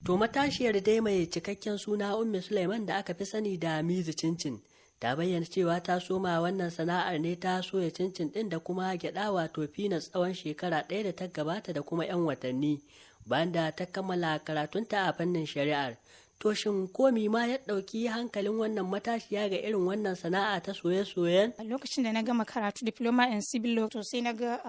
To matashiyar dai mai cikakken suna Ummi Suleiman da aka fi sani da Mizu Cincin ta bayyana cewa ta soma wannan sana'ar ne ta soya cincin ɗin da kuma gyaɗa wato peanuts tsawon shekara ɗaya da ta gabata da kuma 'yan watanni bayan da ta kammala karatunta a fannin shari'ar. To shin komi ma ya ɗauki hankalin wannan matashiya ga irin wannan sana'a ta soye-soyen? A lokacin da na gama karatu diploma in civil law, to sai na ga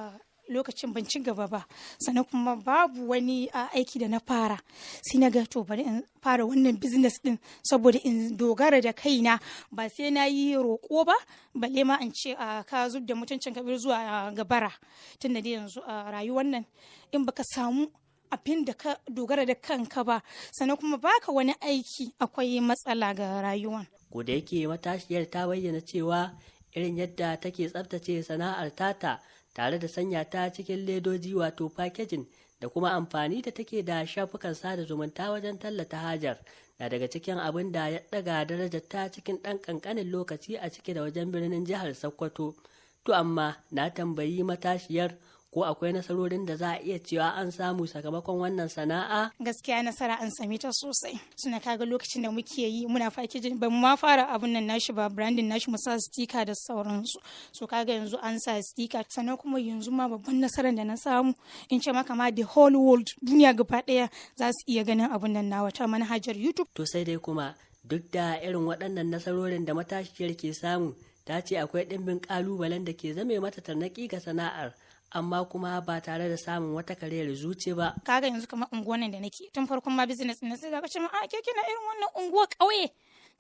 lokacin ban ci gaba ba, sannan kuma babu wani aiki da na fara. Sai na ga to bari in fara wannan business din saboda in dogara da kaina, ba sai na yi roƙo ba, balle ma in ce ka zub da mutuncin ka zuwa gabara. Tunda dai yanzu a rayuwar nan in baka samu abin da ka dogara da kanka ba, sannan kuma baka wani aiki, akwai matsala ga rayuwan. Ko da yake matashiyar ta bayyana cewa irin yadda take tsaftace sana'ar tata tare da sanya ta cikin ledoji wato packaging da kuma amfani da take da shafukan sada zumunta wajen tallata hajar na daga cikin abin da ya daga darajar ta cikin ɗan ƙanƙanin lokaci a ciki da wajen birnin jihar Sokoto. To amma na tambayi matashiyar ko akwai nasarorin da za a iya cewa an samu sakamakon wannan sana'a? Gaskiya nasara an same ta sosai. Suna kaga lokacin da muke yi muna packaging, ban ma fara abun nan nashi ba, branding nashi, mu sa sticker da sauransu. So kaga yanzu an sa sticker, sannan kuma yanzu ma babban nasarar da na samu, in ce maka ma the whole world, duniya gaba daya za su iya ganin abun nan nawa ta manhajar YouTube. To sai dai kuma duk da irin waɗannan nasarorin da matashiyar ke samu, ta ce akwai ɗimbin ƙalubalen da ke zame mata tarnaƙi ga sana'ar, amma kuma ba tare da samun wata kariyar zuci ba. Kaga yanzu kamar unguwan da nake tun farkon ma business ɗin, sai zaka ce ma a ke kina irin wannan unguwa ƙauye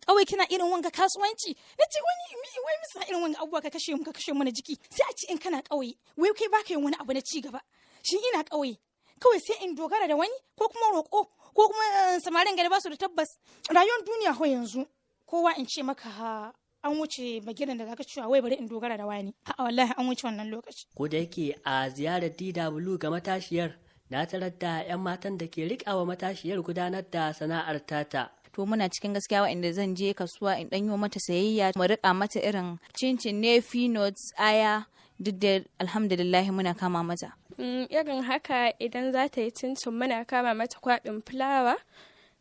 ƙauye kina irin wanga kasuwanci. Na ce wani wai misa irin wanga abubuwa ka kashe mu, ka kashe mana jiki. Sai a ce in kana ƙauye wai kai baka yin wani abu na ci gaba. Shin ina ƙauye kawai sai in dogara da wani ko kuma roƙo ko kuma samarin gari ba su da tabbas rayuwar duniya? Ho yanzu kowa in ce maka an wuce bagiran da zaka cewa wai bari in dogara da wani. A wallahi an wuce wannan lokaci. Ko da yake a ziyarar DW ga matashiyar na tarar da 'yan matan da ke riƙawa matashiyar gudanar da sana'ar tata. To muna cikin gaskiya wa'inda zan je kasuwa in danyo mata sayayya, mu rika mata irin cincin ne, peanuts, aya, duk da alhamdulillah muna kama mata. Irin haka idan za ta yi cincin muna kama mata kwaɓin fulawa,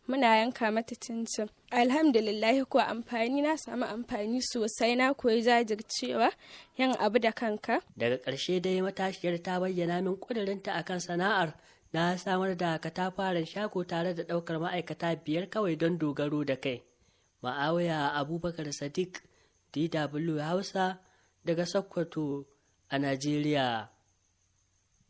muna yanka mata cincin. Alhamdulillah ko amfani na samu amfani sosai, na koyi jajircewa, yin abu da kanka. Daga ƙarshe dai matashiyar ta bayyana min ƙudurinta akan sana'ar na samar da katafaren shago tare da ɗaukar ma'aikata biyar kawai don dogaro da kai. Ma'awiya Abubakar Sadiq, DW Hausa, daga Sokoto a Najeriya.